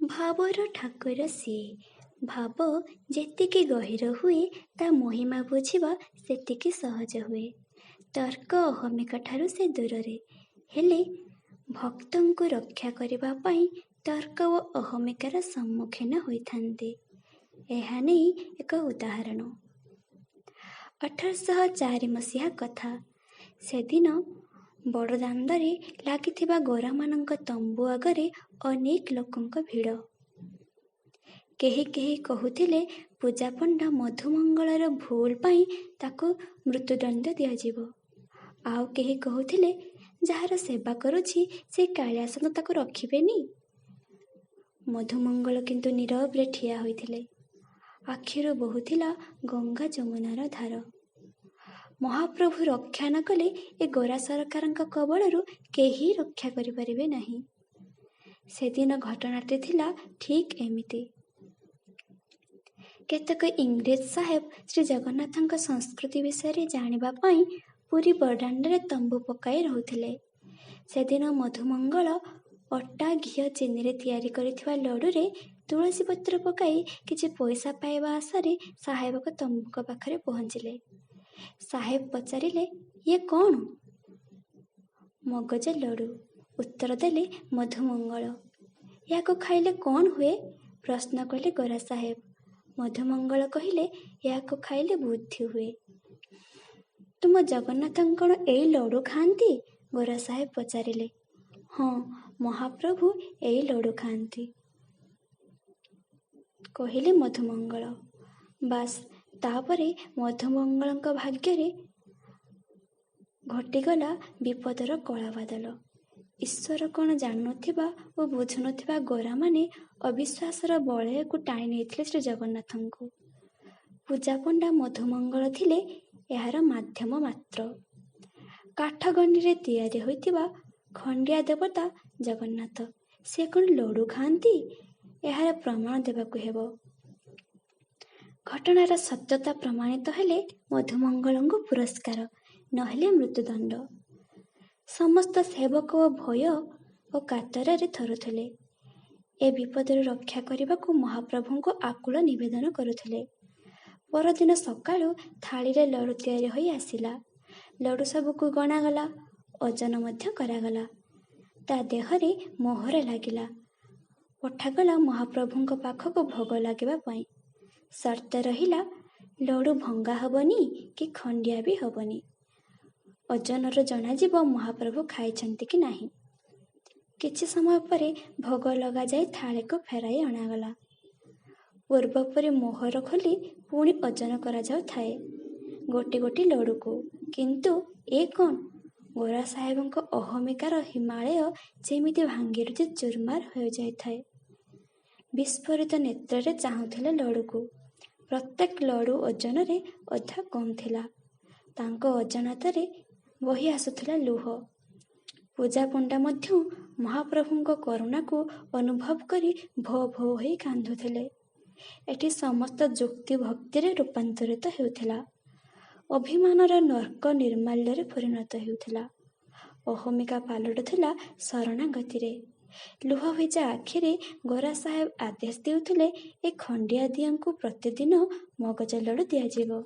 ଭାବର ଠାକୁର ସିଏ। ଭାବ ଯେତିକି ଗହୀର ହୁଏ, ତା ମହିମା ବୁଝିବା ସେତିକି ସହଜ ହୁଏ। ତର୍କ ଅହମିକାଠାରୁ ସେ ଦୂରରେ। ହେଲେ ଭକ୍ତଙ୍କୁ ରକ୍ଷା କରିବା ପାଇଁ ତର୍କ ଓ ଅହମିକାର ସମ୍ମୁଖୀନ ହୋଇଥାନ୍ତି। ଏହା ନେଇ ଏକ ଉଦାହରଣ। 1804 ମସିହା କଥା। ସେଦିନ ବଡ଼ଦାଣ୍ଡରେ ଲାଗିଥିବା ଗୋରାମାନଙ୍କ ତମ୍ବୁ ଆଗରେ ଅନେକ ଲୋକଙ୍କ ଭିଡ଼। କେହି କେହି କହୁଥିଲେ, ପୂଜାପଣ୍ଡା ମଧୁମଙ୍ଗଳର ଭୁଲ ପାଇଁ ତାକୁ ମୃତ୍ୟୁଦଣ୍ଡ ଦିଆଯିବ। ଆଉ କେହି କହୁଥିଲେ, ଯାହାର ସେବା କରୁଛି ସେ କାଳିଆ ସାଆନ୍ତ ତାକୁ ରଖିବେନି? ମଧୁମଙ୍ଗଳ କିନ୍ତୁ ନୀରବରେ ଠିଆ ହୋଇଥିଲେ। ଆଖିରୁ ବହୁଥିଲା ଗଙ୍ଗା ଯମୁନାର ଧାର। ମହାପ୍ରଭୁ ରକ୍ଷା ନ କଲେ ଏ ଗୋରା ସରକାରଙ୍କ କବଳରୁ କେହି ରକ୍ଷା କରିପାରିବେ ନାହିଁ। ସେଦିନ ଘଟଣାଟି ଥିଲା ଠିକ୍ ଏମିତି। କେତେକ ଇଂରେଜ ସାହେବ ଶ୍ରୀଜଗନ୍ନାଥଙ୍କ ସଂସ୍କୃତି ବିଷୟରେ ଜାଣିବା ପାଇଁ ପୁରୀ ବଡ଼ଦାଣ୍ଡରେ ତମ୍ବୁ ପକାଇ ରହୁଥିଲେ। ସେଦିନ ମଧୁମଙ୍ଗଳ ଅଟା, ଘିଅ, ଚିନିରେ ତିଆରି କରିଥିବା ଲଡ଼ୁରେ ତୁଳସୀ ପତ୍ର ପକାଇ କିଛି ପଇସା ପାଇବା ଆଶାରେ ସାହେବଙ୍କ ତମ୍ବୁଙ୍କ ପାଖରେ ପହଞ୍ଚିଲେ। ସାହେବ ପଚାରିଲେ, ଇଏ କ'ଣ? ମଗଜ ଲଡ଼ୁ, ଉତ୍ତର ଦେଲେ ମଧୁମଙ୍ଗଳ। ଏହାକୁ ଖାଇଲେ କ'ଣ ହୁଏ? ପ୍ରଶ୍ନ କଲେ ଗୋରା ସାହେବ। ମଧୁମଙ୍ଗଳ କହିଲେ, ଏହାକୁ ଖାଇଲେ ବୁଦ୍ଧି ହୁଏ। ତୁମ ଜଗନ୍ନାଥ କ'ଣ ଏଇ ଲଡ଼ୁ ଖାଆନ୍ତି? ଗୋରା ସାହେବ ପଚାରିଲେ। ହଁ, ମହାପ୍ରଭୁ ଏଇ ଲଡ଼ୁ ଖାଆନ୍ତି, କହିଲେ ମଧୁମଙ୍ଗଳ। ବାସ୍, ତା'ପରେ ମଧୁମଙ୍ଗଳଙ୍କ ଭାଗ୍ୟରେ ଘୋଟିଗଲା ବିପଦର କଳାବାଦଲ। ଈଶ୍ୱର କ'ଣ ଜାଣୁନଥିବା ଓ ବୁଝୁନଥିବା ଗୋରାମାନେ ଅବିଶ୍ୱାସର ବଳୟକୁ ଟାଣି ନେଇଥିଲେ ଶ୍ରୀଜଗନ୍ନାଥଙ୍କୁ। ପୂଜାପଣ୍ଡା ମଧୁମଙ୍ଗଳ ଥିଲେ ଏହାର ମାଧ୍ୟମ ମାତ୍ର। କାଠଗଣ୍ଡିରେ ତିଆରି ହୋଇଥିବା ଖଣ୍ଡିଆ ଦେବତା ଜଗନ୍ନାଥ, ସେ କ'ଣ ଲଡ଼ୁ ଖାଆନ୍ତି? ଏହାର ପ୍ରମାଣ ଦେବାକୁ ହେବ। ଘଟଣାର ସତ୍ୟତା ପ୍ରମାଣିତ ହେଲେ ମଧୁମଙ୍ଗଳଙ୍କୁ ପୁରସ୍କାର, ନହେଲେ ମୃତ୍ୟୁଦଣ୍ଡ। ସମସ୍ତ ସେବକ ଭୟ ଓ କାତରରେ ଥରୁଥିଲେ। ଏ ବିପଦରୁ ରକ୍ଷା କରିବାକୁ ମହାପ୍ରଭୁଙ୍କୁ ଆକୁଳ ନିବେଦନ କରୁଥିଲେ। ପରଦିନ ସକାଳୁ ଥାଳିରେ ଲଡ଼ୁ ତିଆରି ହୋଇ ଆସିଲା। ଲଡ଼ୁ ସବୁକୁ ଗଣାଗଲା, ଓଜନ ମଧ୍ୟ କରାଗଲା। ତା ଦେହରେ ମୋହର ଲାଗିଲା। ପଠାଗଲା ମହାପ୍ରଭୁଙ୍କ ପାଖକୁ ଭୋଗ ଲାଗିବା ପାଇଁ। ସର୍ତ୍ତ ରହିଲା, ଲଡ଼ୁ ଭଙ୍ଗା ହବନି କି ଖଣ୍ଡିଆ ବି ହବନି। ଓଜନରୁ ଜଣାଯିବ ମହାପ୍ରଭୁ ଖାଇଛନ୍ତି କି ନାହିଁ। କିଛି ସମୟ ପରେ ଭୋଗ ଲଗାଯାଇ ଥାଳିକୁ ଫେରାଇ ଅଣାଗଲା। ପୂର୍ବପରି ମୋହର ଖୋଲି ପୁଣି ଓଜନ କରାଯାଉଥାଏ ଗୋଟି ଗୋଟି ଲଡ଼ୁକୁ। କିନ୍ତୁ ଏ କ'ଣ? ଗୋରା ସାହେବଙ୍କ ଅହମିକାର ହିମାଳୟ ଯେମିତି ଭାଙ୍ଗିରୁଜି ଚୁରମାର ହୋଇଯାଇଥାଏ। ବିସ୍ଫାରିତ ନେତ୍ରରେ ଚାହୁଁଥିଲେ ଲଡ଼ୁକୁ। ପ୍ରତ୍ୟେକ ଲଡ଼ୁ ଓଜନରେ ଅଧା କମ୍ ଥିଲା। ତାଙ୍କ ଅଜାଣତରେ ବହି ଆସୁଥିଲା ଲୁହ। ପୂଜାପଣ୍ଡା ମଧ୍ୟ ମହାପ୍ରଭୁଙ୍କ କରୁଣାକୁ ଅନୁଭବ କରି ଭୋ ଭୋ ହୋଇ କାନ୍ଦୁଥିଲେ। ଏଠି ସମସ୍ତ ଯୁକ୍ତି ଭକ୍ତିରେ ରୂପାନ୍ତରିତ ହେଉଥିଲା। ଅଭିମାନର ନର୍କ ନିର୍ମାଲ୍ୟରେ ପରିଣତ ହେଉଥିଲା। ଅହମିକା ପାଲଟୁଥିଲା ଶରଣାଗତିରେ। ଲୁହଭିଜା ଆଖିରେ ଗୋରା ସାହେବ ଆଦେଶ ଦେଉଥିଲେ, ଏ ଖଣ୍ଡିଆ ଦିଅଁଙ୍କୁ ପ୍ରତିଦିନ ମଗଜ ଲଡ଼ୁ ଦିଆଯିବ।